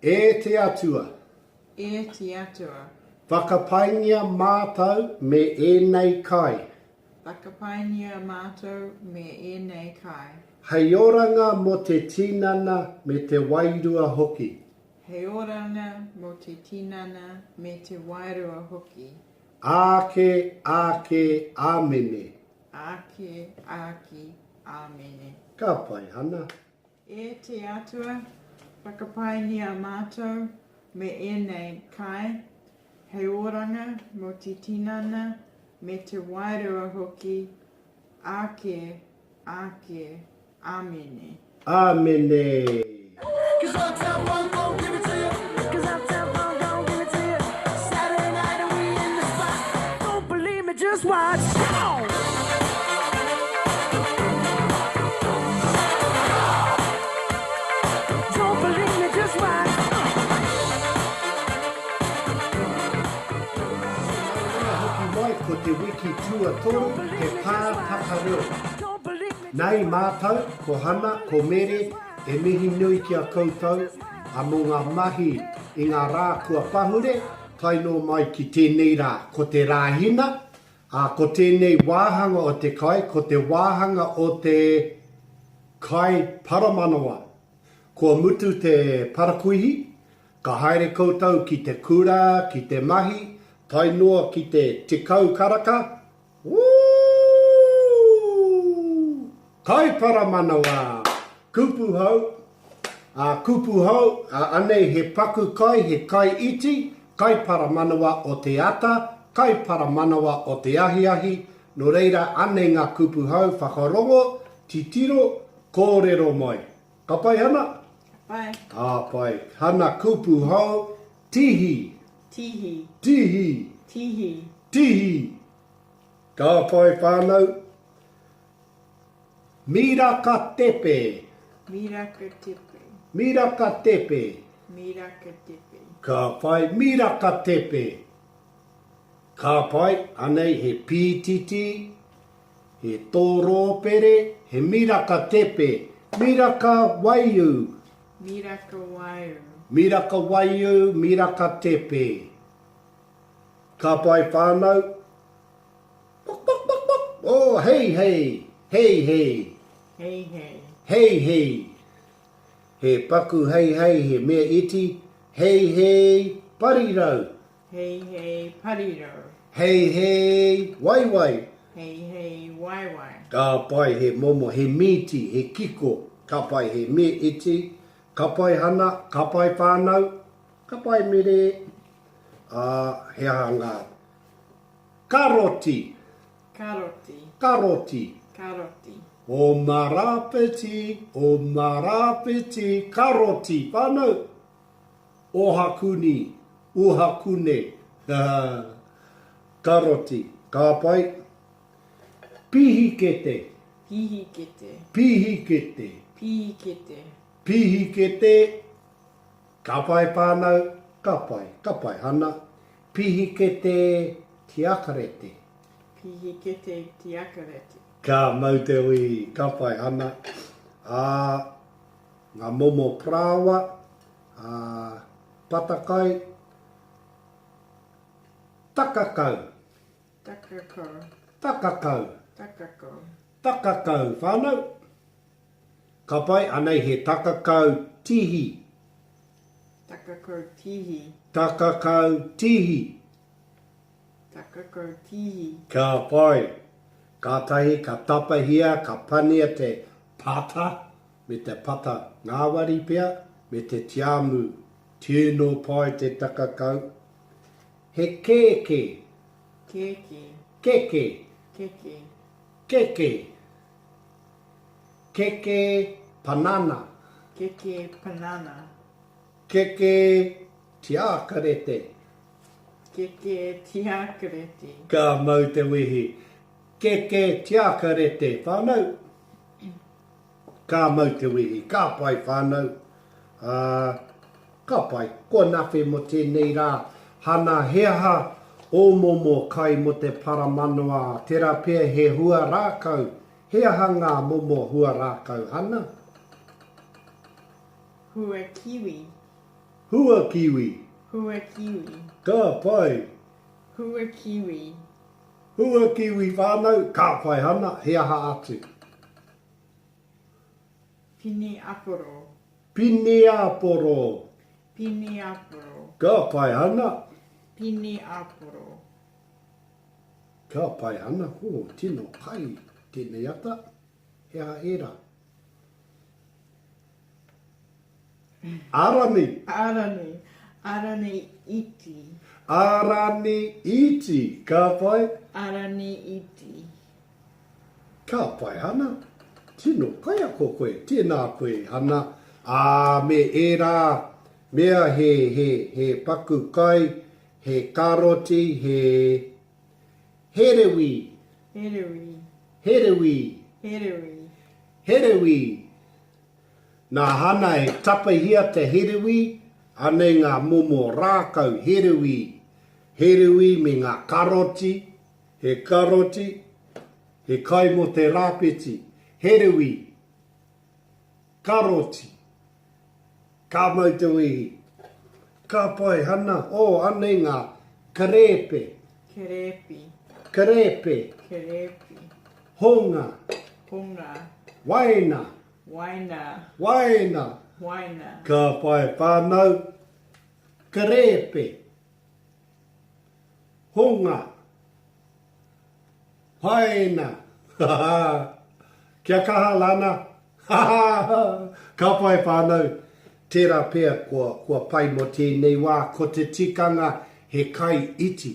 E te Atua. E te Atua. Whakapaingia mātou me ēnei kai. Whakapaingia mātou me ēnei kai. Hei oranga mō te tinana me te wairua hoki. Hei oranga mō te tinana me te wairua hoki. Āke, āke, āmene. Āke, āke, āmene. Ka pai, Hana. E te Atua, whakapaingia mātou me ēnei kai, hei oranga mō te tinana me te wairua hoki, āke, āke, āmene. Āmene. Nā hoki mai ko te wiki tuatoru te pātaka reo. Nei mātou, ko Hana, ko Mere, e mihi nui ki a koutou a mō ngā mahi i ngā rā kua pahure, tae noa mai ki tēnei rā, ko te Rāhina, ā, ko tēnei wāhanga o te kai, ko te wāhanga o te kai paramanawa. Kua mutu te parakuihi, ka haere koutou ki te kura, ki te mahi, tae noa ki te 10 karaka, Woo! Kai paramanawa! Kupu hou, ā, kupu hou, ā, anei he paku kai, he kai iti, kai paramanawa o te ata, kai paramanawa o te ahiahi, nō reira anei ngā kupu hou, whakarongo, titiro, kōrero mai. Ka pai Hana? Ka pai. Ka pai. Hana kupu hou, tihi. Tihi. Tihi. Tihi. Tihi. Ka pai whānau. Miraka tepe. Miraka tepe. Miraka tepe. Miraka tepe. Ka pai miraka tepe. Ka pai, anei he pītiti, he tōrōpere, he miraka tepe, miraka waiū. Miraka waiū. Miraka waiū, miraka tepe. Ka pai whānau. Pok pok pok pok. Oh hei hei. Hei hei. Hei hei. Hei hei. He paku hei hei he mea iti. Hei hei parirau. Hei hei parirau. Hei hei waiwai. Hei hei waiwai. Ka pai he momo, he mīti, he kiko. Ka pai he mea iti. Ka pai hana, ka pai whānau, ka pai mere. Ā, he aha ngā karoti? Karoti. Karoti. Karoti. O Marapeti, o Marapeti, karoti, whānau. Ohakuni, Uhakune, karoti, ka pai. Pihikete. Pihikete. Pihikete. Pihikete. Pihikete, ka pai whānau, ka pai, ka pai Hana. Pihikete tiakarete. Pihikete tiakarete. Ka mau te ui, ka pai Hana. Ā, ngā momo parāoa, ā, patakai, takakau. Takakau. Takakau. Takakau. Takakau, whānau. Ka pai, anei he takakau tihi. Takakau tihi. Takakau tihi. Takakau tihi. Ka pai. Kātahi ka tapahia, ka pania te pata, me te pata ngāwari pea, me te tiamu. Tino pai te takakau. He kēkē. Kēkē. Keke. Keke. Keke. Keke panana. Keke panana. Keke tiakarete. Keke tiakarete. Ka mau te wehi. Keke tiakarete, whanau. Ka mau te wehi. Ka pai whanau. Ā, ka pai. Kua nawhe mo tēnei rā. Hana, he aha ō momo kai mo te paramanawa? Tera pea he hua rākau. He aha ngā momo hua rākau, Hana? Hua kiwi. Hua kiwi. Hua kiwi. Ka pai. Hua kiwi. Hua kiwi whānau, ka pai Hana, he aha atu? Pini aporo. Pini aporo. Pini aporo. Ka pai Hana. Pini aporo. Ka pai Hana, ho, tino kai tēnei ata, he aha ērā? Arani. Arani. Arani iti. Arani iti. Ka pai. Arani iti. Ka pai, Hana. Tino kaiako koe. Tēnā koe, Hana. Ā, me ērā mea he, he, he paku kai, he karoti, he herewi. Herewi. Herewi. Herewi. Herewi. Nā Hana e tapahia te herewi, anei ngā momo rākau herewi, herewi me ngā karoti, he karoti, he kai mō te rāpeti, herewi, karoti. Ka mau te wehi. Ka pai, Hana, oh, anei ngā karēpe. Kerēpi. Karēpe. Kerēpi. Honga. Honga. Waina. Waina. Waina. Waina. Ka pai whanau. Karepe. Honga. Waina. Kia kaha Lana. Ka pai whanau. Tērā pea kua, kua pai mō tēnei wā, ko te tikanga he kai iti.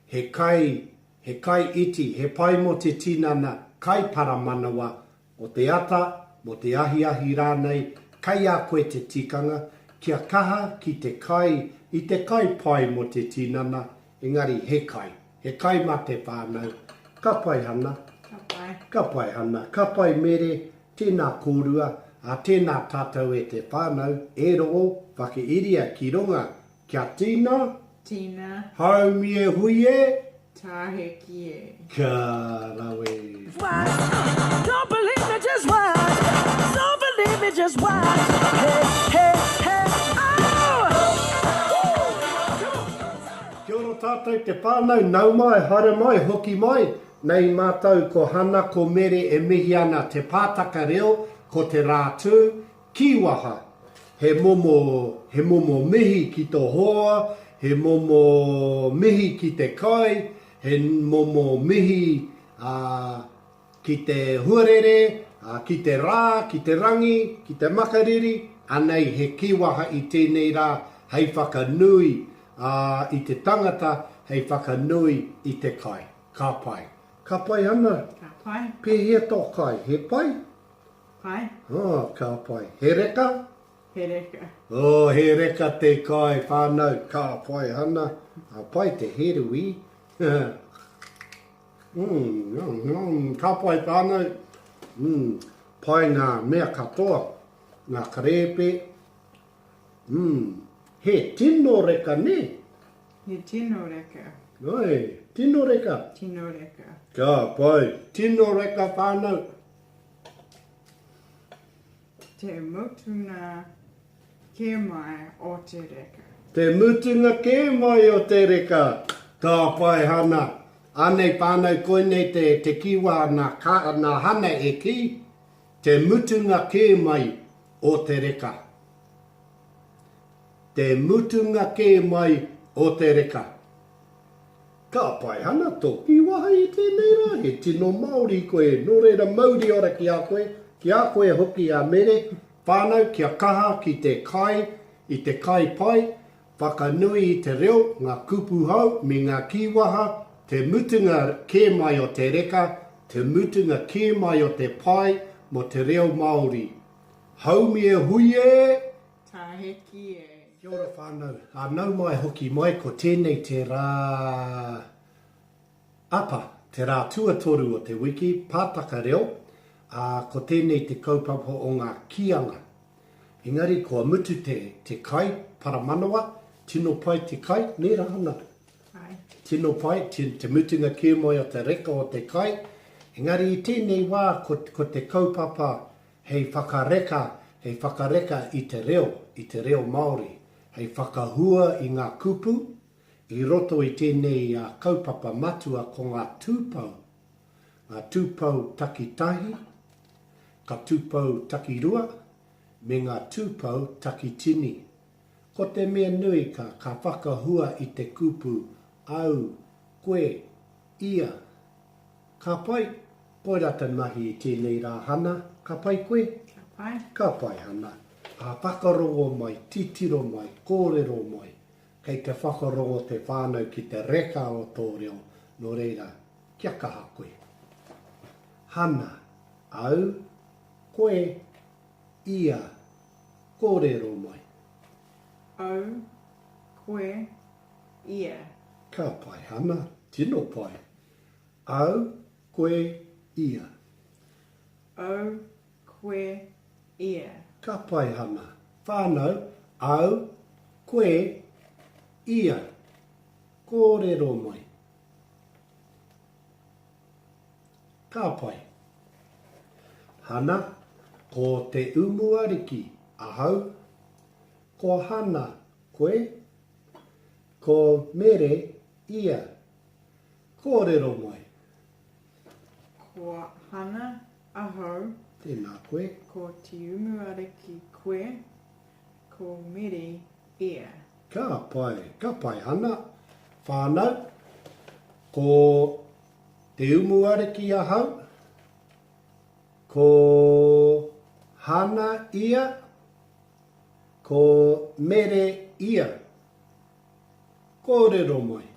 He kai, he kai iti, he pai mō te tinana, kai paramanawa, Mō te ata, mō te ahiahi rānei, kei a koe te tikanga kia kaha ki te kai i te kai pai mō te tinana, engari he kai, he kai mā te whānau. Ka pai Hana. Ka pai. Ka pai Hana. Ka pai Mere, tēnā kōrua, ā, tēnā tātou e te whānau, e rongo, whakairia ki runga Kia tina. Tina. Haumi e hui e. Tāheki e. Ka rawe. Don't believe me, just watch. Don't believe me, just watch. Hey, hey, hey, oh! Kia ora tātou te whānau, nau mai, haere mai, hoki mai. Nei mātou ko Hana, ko Mere e mihi ana te pātaka reo, ko te rā tū, Kīwaha, he momo, he momo mihi ki tō hoa, he momo mihi ki te kai, he momo mihi, ā, ki te huarere, ā, ki te rā, ki te rangi, ki te makariri, anei he kīwaha i tēnei rā hei whakanui, ā, i te tangata, hei whakanui i te kai. Ka pai. Ka pai ana. Ka pai. Pēhea tō kai? He pai? Pai. Oh, ka pai. He reka? He reka. Oh, he reka te kai, whānau. Ka pai, Hana. A pai te herui. mm, mm, mm, ka pai, whānau. Mm, pai ngā mea katoa. Ngā karēpe. Mm, he tino reka, nē? He tino reka. Oi, tino reka. Tino reka. Ka pai. Tino reka, whānau. Te mutunga kē mai o te reka. Te mutunga kē mai o te reka! Ka pai Hana. Anei whānau koinei te te kiwa nā ka nā Hana e kī, te mutunga kē mai o te reka. Te mutunga kē mai o te reka. Ka pai ana tō kīwaha i tēnei rā, he tino Māori koe, nō reira mauri ora ki a koe, ki a koe hoki a Mere, whānau kia kaha ki te kai i te kai pai, whakanui i te reo, ngā kupu hou me ngā kīwaha, te mutunga kē mai o te reka, te mutunga kē mai o te pai mō te reo Māori. Haumi e hui e! Tāheki e! Kia ora whānau, ā nau mai hoki mai ko tēnei te rā apa, te rā tuatoru o te wiki, Pātaka Reo, ā, ko tēnei te kaupapa o ngā kīanga. Engari kua mutu te, te kai, paramanawa, tino pai te kai, nē rā Hana? Āe. Tino pai, te, te mutunga kē mai o te reka o te kai, engari i tēnei wā ko, ko te kaupapa hei whakareka, hei whakareka i te reo, i te reo Māori. hei whakahua i ngā kupu, i roto i tēnei kaupapa matua ko ngā tūpou, ngā tūpou takitahi, ka tūpou takirua, me ngā tūpou takitini. Ko te mea nui ka ka whakahua i te kupu au, koe, ia. Ka pai, koira te mahi i tēnei rā Hana, ka pai koe? Ka pai. Ka pai Hana. Ā, whakarongo mai, titiro mai, kōrero mai. Kei te whakarongo te whānau ki te reka o tō reo, nō reira, kia kaha koe. Hana, au, koe, ia, kōrero mai. Au, koe, ia. Ka pai Hana, tino pai. Au, koe, ia. Au, koe, ia. Ka pai Hana. Whānau, au, koe, ia. Kōrero mai. Ka pai. Hana, Ko Te Umuariki ahau. Ko Hana koe. Ko Mere ia. Kōrero mai. Ko Hana ahau. Tēnā koe. Ko Te Umuariki koe. Ko Mere ia. Ka pai, ka pai Hana. Whānau, ko Te Umuariki ahau, ko Hana ia, ko Mere ia. Kōrero mai.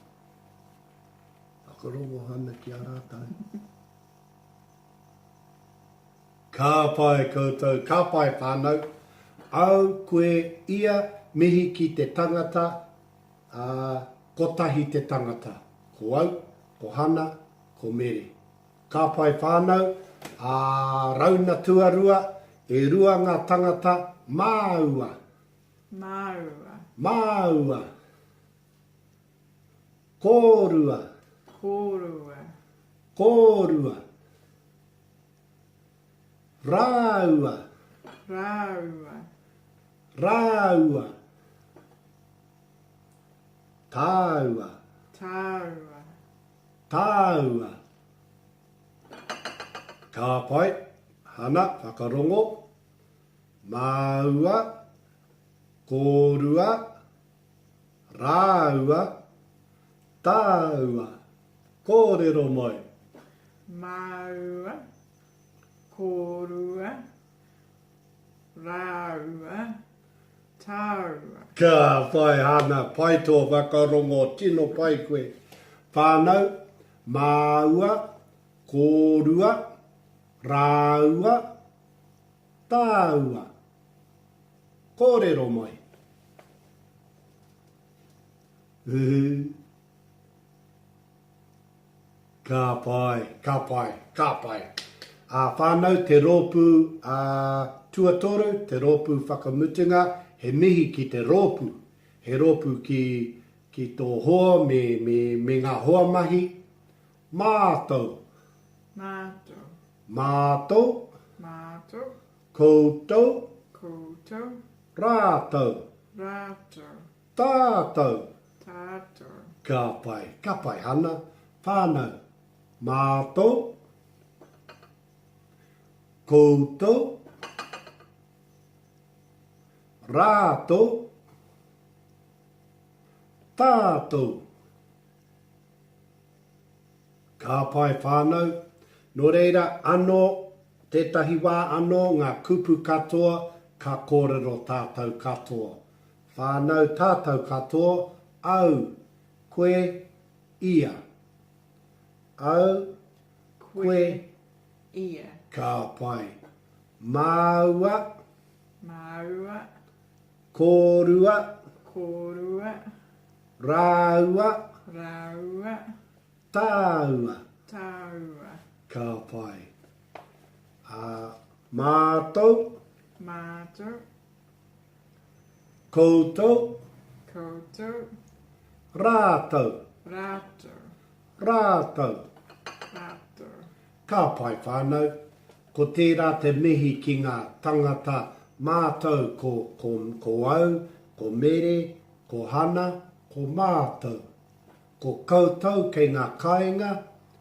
Whakarongo Hana ki a rātou. Ka pai koutou, ka pai whanau. Au, koe, ia, mihi ki te tangata, ā, kotahi te tangata. Ko au, ko Hana, ko Mere. Ka pai whanau, ā, rauna tuarua, e rua ngā tangata, māua. Māua. Māua. Kōrua. Kōrua. Kōrua. Rāua. Rāua. Rāua. Tāua. Tāua. Tāua. Ka pai, Hana, whakarongo. Māua, kōrua, rāua, tāua. Kōrero mai. Māua, kōrua, rāua, tāua. Ka pai Hana, pai tō whakarongo, tino pai koe. Whānau, māua, kōrua, rāua, tāua. Kōrero mai. Uhu. Ka pai, ka pai, ka pai. Ā, whānau, te rōpū, ā, tuatoru, te rōpū whakamutunga, he mihi ki te rōpū. He rōpū ki, ki tō hoa me, me, me ngā hoa mahi. Mātou. Mātou. Mātou. Mātou. Koutou. Koutou. Rātou. Rātou. Tātou. Tātou. Ka pai, ka pai Hana. Whānau. Mātou. Koutou. Rātou. Tātou. Ka pai whānau. Nō reira, anō, tētahi wā anō ngā kupu katoa ka kōrero tātou katoa. Whānau tātou katoa, au, koe, ia. Au, koe, ia. Ka pai. Māua. Māua. Kōrua. Kōrua. Rāua. Rāua. Tāua. Tāua. Ka pai. Ā, mātou. Mātou. Koutou. Koutou. Rātou. Rātou. Rātou. Rātou. Ka pai whānau. Ko tērā te mihi ki ngā tangata mātou ko, ko, ko au, Ko Mere, ko Hana, ko mātou. Ko koutou kei ngā kāinga,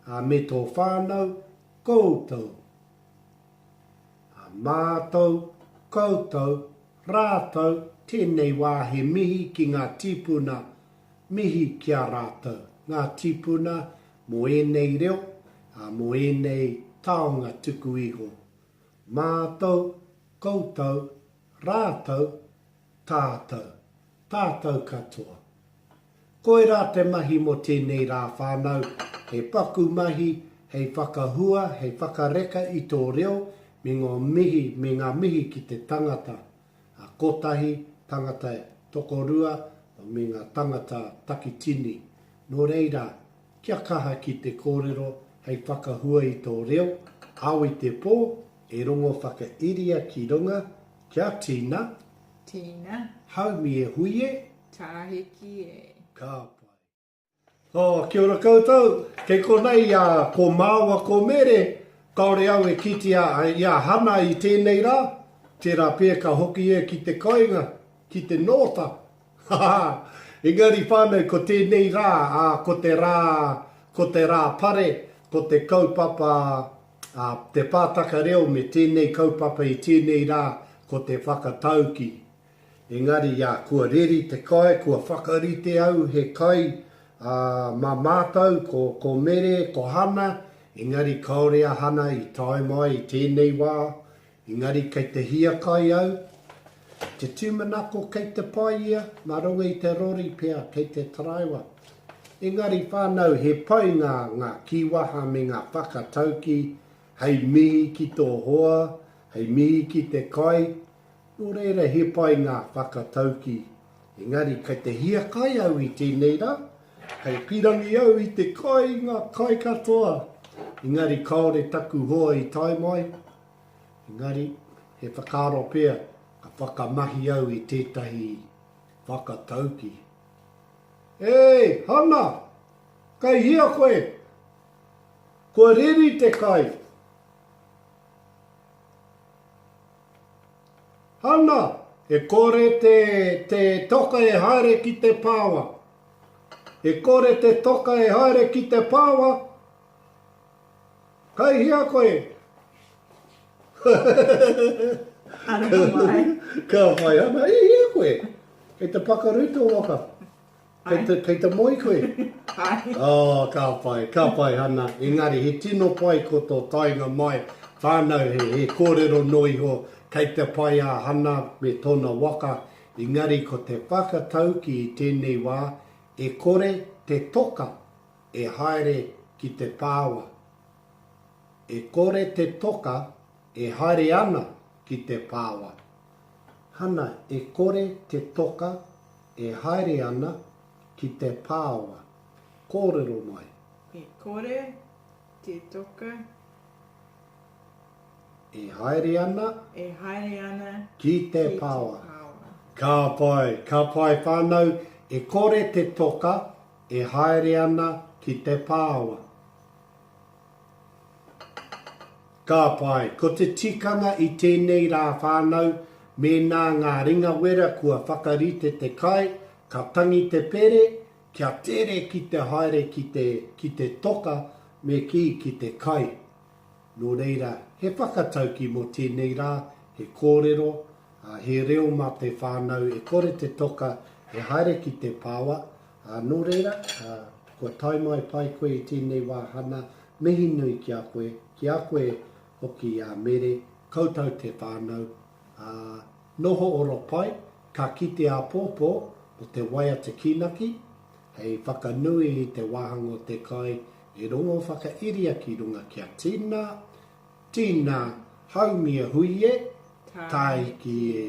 ā, me tō whānau, koutou. Ā, mātou, koutou, rātou, tēnei wā he mihi ki ngā tīpuna, mihi ki a rātou, ngā tīpuna mō ēnei reo, ā, mō ēnei taonga tuku iho. Mātou, koutou, rātou, tātou. Tātou katoa. Koirā te mahi mō tēnei rā whānau, he paku mahi hei whakahua, hei whakareka i tō reo me ngō mihi, me ngā mihi ki te tangata, a kotahi tangata tokorua me ngā tangata takitini. Nō reira, kia kaha ki te kōrero hei whakahua i tō reo, ao i te pō, e rongo whakairia ki runga, kia tina. Tina. Haumi e hui e. Tāhiki e. Ka pai. Oh, kia ora koutou. Kei konei a ko māua ko Mere, kāore au e kitea i a Hana i tēnei rā, tērā pea ka hoki ia ki te kainga, ki te nōta. Ha ha! Engari whānau ko tēnei rā, ā, ko te rā, ko te rā pare, ko te kaupapa, ā, te pātaka reo me tēnei kaupapa i tēnei rā, ko te whakatauki. Engari, ā, kua reri te kai, kua whakarite au he kai, ā, mā mātou, ko, ko Mere, ko Hana, engari kāore a Hana i tae mai i tēnei wā, engari kei te hiakai au. Te tūmanako kei te pai ia, mā runga i te rori pea, kei te taraiwa. Engari whānau, he pai ngā, ngā kīwaha me ngā whakataukī hei mihi ki tō hoa, hei mihi ki te kai, Nō reira he pai ngā whakataukī. Engari kei te hiakai au i tēnei rā, kei pirangi au i te kai, ngā kai katoa. Engari kāore taku hoa i tae mai. Engari he whakaaro pea ka whakamahi au i tētahi whakataukī. Ē, Hana! Kei hea koe? Kua reri te kai! Hana, e kore te, te toka e haere ki te pāwa. E kore te toka e haere ki te pāwa. Kai hea koe? Aroha mai. Ka whai ana, i hea koe? Kei te pakaru tō waka. Kei te, kei te moe koe? Ai. Oh, ka pai, ka pai Hana. Engari, he tino pai ko tō taenga mai. Whānau, he, he kōrero noa iho, kei te pai a Hana me tōna waka. Engari, ko te whakatauki i tēnei wā, e kore te toka e haere ki te pāua. E kore te toka e haere ana ki te pāua. Hana, e kore te toka E haere ana ki te pāoa. Kōrero mai. E kore te toka. E haere ana. E haere ana. Ki te pāoa. Ka pai, ka pai whānau, e kore te toka e haere ana ki te pāoa. Ka pai. Ko te tikanga i tēnei rā whānau, mēnā ngā ringawera kua whakarite te kai, ka tangi te pere, kia tere ki te haere ki te, ki te toka, me kī, ki te kai. Nō reira, he whakatauki mō tēnei rā, he kōrero, ā, he reo mā te whānau e kore te toka e haere ki te pāoa, ā, nō reira, ā, kua tae mai pai koe i tēnei wā Hana, Mihi nui ki a koe, ki a koe hoki a Mere, koutou te whānau, ā, noho ora pai, ka kite āpōpō o te waiata kīnaki, hei whakanui i te wāhanga o te kai e rongo whakairia ki runga kia tina, tina, haumia hui e, tāiki e.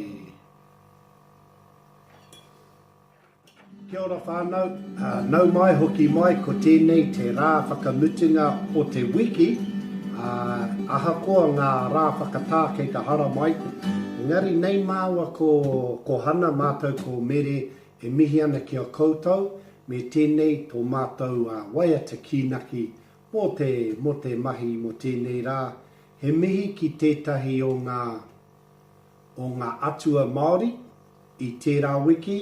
Kia ora whānau, nau mai hoki mai ko tēnei te rā whakamutunga o te wiki, ā, ahakoa ngā rā whakatā kei te haramai, engari nei māua ko, ko Hana mātou ko Mere e mihi ana ki a koutou me tēnei tō mātou waiata kīnaki mō te, mō te mahi mō tēnei rā, he mihi ki tētahi o ngā, o ngā atua Māori. I tērā wiki,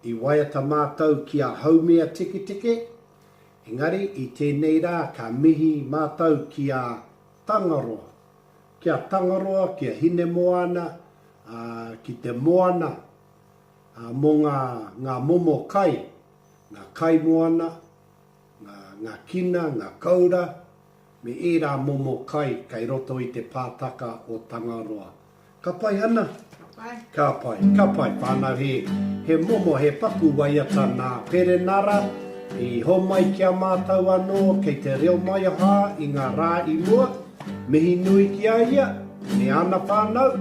i waiata mātou ki a Haumea Tiketike, engari i tēnei rā ka mihi mātou ki a Tangaroa. Ki a Tangaroa, ki a Hinemoana, ā, ki te moana, ā, mō ngā, ngā momo kai, ngā kaimoana, ngā, ngā kina, ngā koura, me ērā momo kai kei roto i te pātaka o Tangaroa. Ka pai Hana? Ka pai. Ka pai, ka pai whānau he, he momo, he paku waiata nā Perenara i homai ki a mātou anō kei te reo maiaha i ngā rā i mua. Mihi nui ki a ia me ana whānau.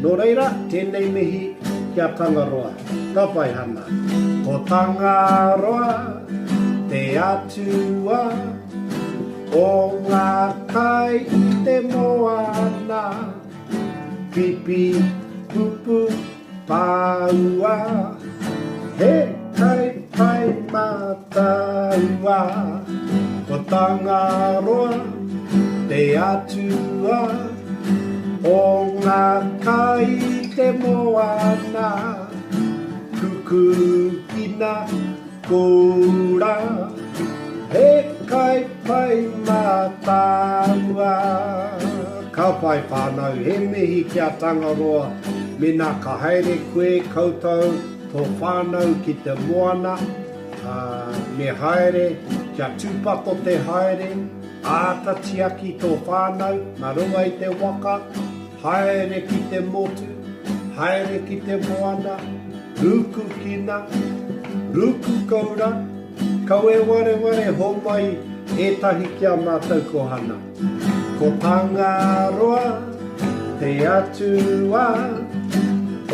Nō reira, tēnei mihi ki a Tangaroa. Ka pai Hana. Ko Tangaroa te atua o ngā kai i te moana. Pipi, pupu, pāua, he kai pai mā tāua. Ko Tangaroa te atua o ngā kai i te moana. Kukukina Kōura, he kai pai mā tāua. Ka pai whānau, he mihi ki a Tangaroa, mena ka haere koe, koutou, tō whānau ki te moana, ā, me haere, kia tūpato te haere, āta tiaki tō whānau, mā runga i te waka, haere ki te motu, haere ki te moana, Rūku kina, rūku koura, kau e wareware homai ētahi ki a mātou ko Hana. Ko Tangaroa te atua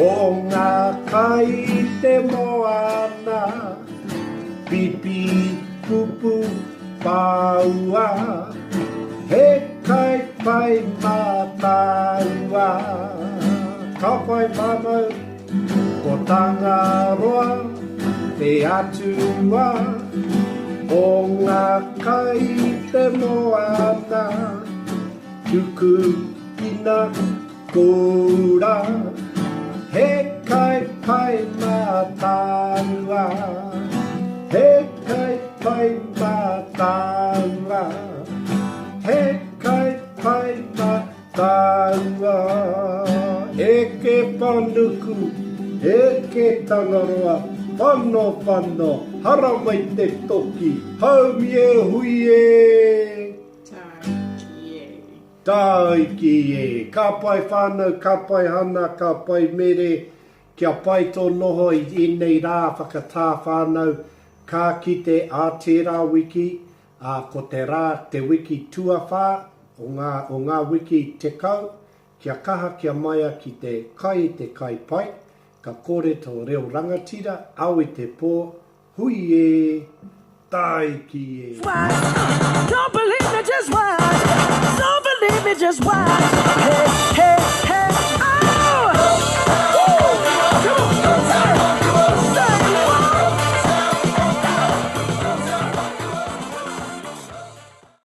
o ngā kai i te moana, pipi pupu pāua, he kai pai mā tāua. Ka pai whānau. Ko Tangaroa te atua o ngā kai i te moana, tuku kina kōura, he kai pai mā tāua, he kai pai mā tāua, he kai pai mā Tāua, eke panuku, eke Tangaroa, whano whano, haramai te toki, haumi e hui e! Tāiki e. Tāiki e. Ka pai whānau, ka pai Hana, ka pai Mere, kia pai tō noho i ēnei rā whakatā whānau, ka kite ā tērā wiki, Ā, ko te rā, te wiki tuawhā o ngā, o ngā wiki tekau, kia kaha kia maia ki te kai i te kai pai, ka kore tō reo rangatira, ao i te pō, hui ē, tāiki ē. Watch, don't believe me, just watch. Don't believe me, just watch. Hey, hey, hey, oh.